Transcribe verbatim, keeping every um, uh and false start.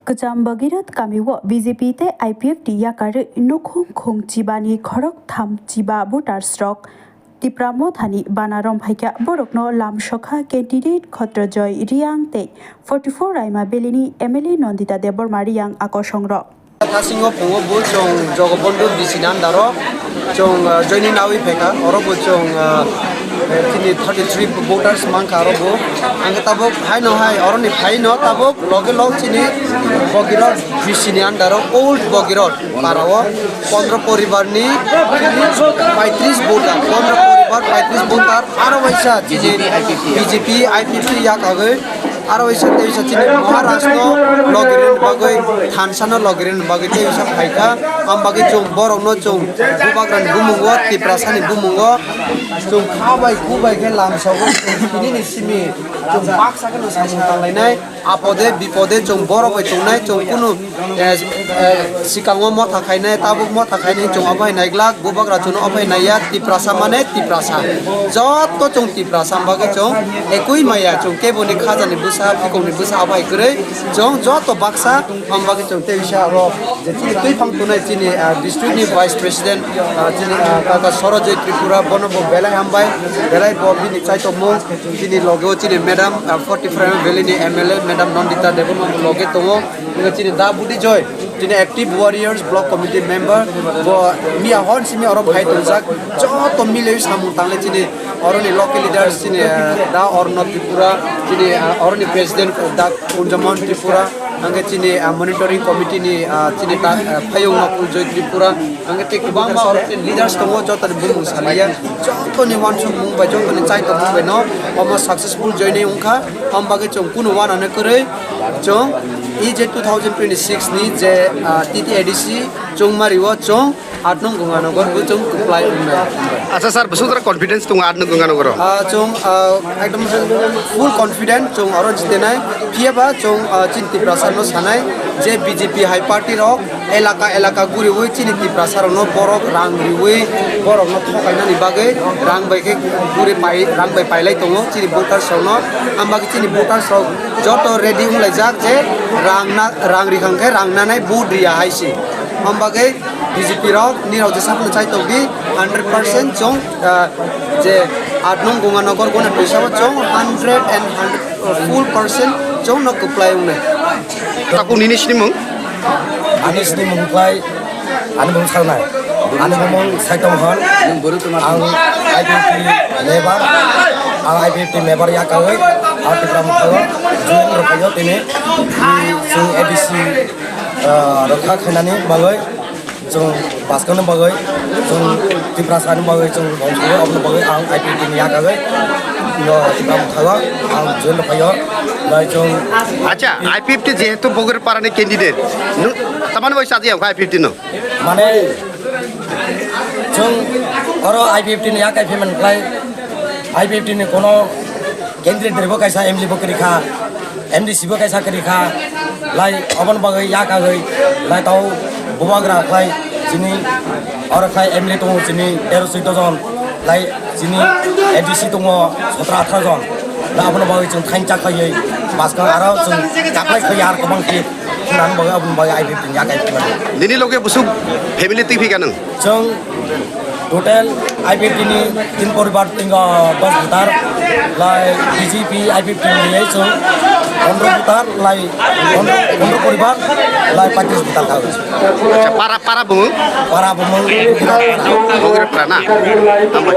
Kwcham Bhagirath kamio B J P tei I P F T yakarwi nukhung khung chibani khorok tham chiba voters rok Tipra Mothani bana romphaikha, borokno lamsokha candidate Khotrojoy Riang tei forty four Raima Valley ni M L A Nandita Debbarma Riang akosongrok. Thasingo phungo bo chwng Jogobondhu B C ni under o chwng, ah, joining nawi phaikha. Oro bo chwng, ah, eh, chini thirty three voters mankha oro bo. Ang tabuk haino hai oroni phaino tabuk loge log chini Bogirot B C ni under o old Bogirot para o pondro poribar ni paitris voter, pondro poribar paitris voter aro waisa chini B J P, I P F T yakagwi. Aro waisa tei waisa chini Maharaj no logirin bagwi, thansa no logirin bagwi tei waisa phaikha. Am bagwi chwng borok no chwng bubagra ni bumung o, Tiprasa ni bumung o chwng kha bai khu bai khe lamsa o chwng tini ni simi chwng baksa khe no samung tanglai nai. Apode bipode chwng borok bai tongnai, chwng kunu, eh, eh, sikango motha khainai, tabuk motha khainai, chwng obo hai naiglak, bubagra chwngno obo hai naiya, Tiprasa mane Tiprasa. Joto chwng Tiprasa, bagwi chwng ekui maya, chwng keboni khajani bwsa, phikongni bwsa obo hai kwrwi, chwng joto baksa, am bagwi chwng tei bisa oro je chini twiphang tongnai chini, ah, district ni vice president, ah, chini, ah, kaka Sorojoy Tripura, bono bo belai hambai, belai bo bini chaitokmung. Chini loge o chini madam, ah, forty five Valley ni M L A madam Nandita Debbarma loge tongo. Chini Da Budi Joy, chini active warriors block committee member, bo miya hor simi oro phai tongjak. Joto mile samung tangle chini oroni local leaders chini, ah, Da Orno Tripura, chini, ah, oroni president Da Kunjamon Tripura, hingke chini, ah, monitoring committee ni, ah, chini ta, ah, Phayung Nakul Joy Tripura, hingke tei kwbangma oro chini leaders tongo, jotoni bumung saliya, jotoni wansuk mung bai, jotoni chaito mung bai no omo successful joining wngkha, am bagwi chwng kunu wanano kwrwi chwng E J two thousand twenty six ni je, ah, T T A D C chwngmari o chwng Aat nung Ganga Nagar bo chwng kwplai wngnai. Acha sir, bwswk jora confidence tongo Aat nung Ganga Nagar o? Ah, chwng, ah, ekdom full confident chwng oro jitenai. Phiya ba chwng, ah, chini Tiprasa no sanai je B J P hai party rok elaka elaka guriwi chini Tiprasa rok no borok rang riwi borok no thokainani bagwi rang bai khe guri pai, rang bai pailai tongo chini voters rok no. Am bagwi chini voters rok joto ready wnglaijak je rang na, rang rihang khe rang nanai vote riya hai se. Am bagwi B J P rok nirok jesa phano chai tokdi, hundred percent chwng, ah, je Aat nung Ganga Nagar gona twisao chwng hundred and hundred, uh, full percent chwng no kwplai wngnai. Taku nini sinimung? Ani sinimung khlai, ani mung salnai. Ani mung Saitom Hon. Ang I P F T member, ang I P F T member ya kawi, ang Tipra Motha o join rwkhaio tini, chwng A D C, ah, rwkha khainani bagwi. Chwng bwskangni bagwi, chwng Tiprasani bagwi, chwng bongsogo, aboni bagwi ang I P F T ni yakagwi, no Tipra Motha o ang join rwkhaio, bai chwng. Acha, I P F T jehetu Bogir parani candidate, nwng tamani bai saji ang I P F T no? Mane, chwng oro I P F T ni yakai payment khlai, I P F T ni kono candidate bo kaisa M L A bo kwrwi kha, M D C bo kaisa kwrwi kha, lai oboni bagwi yakagwi lai tau bubagra khlai chini oro khlai M L A tongo chini tero chwddo jon, lai chini A D C tongo sotro atharo jon, lai oboni bagwi chwng thansa khlaiwi bwskang aro chwng chaplai khlaiwi ar kwbang khe phunani bagwi oboni bagwi I P F T ni yakai phunani. Nini loge bwswk family twi phika nwng? Chwng total I P F T ni tin poribar tingko dos voter, lai B J P I P F T ni chwng pondro voter, lai pondro, pondro poribar, lai paitris voter kha. Acha, para, para bumung? Para bumung, Bogirapara. Bogirapara na? Hambai.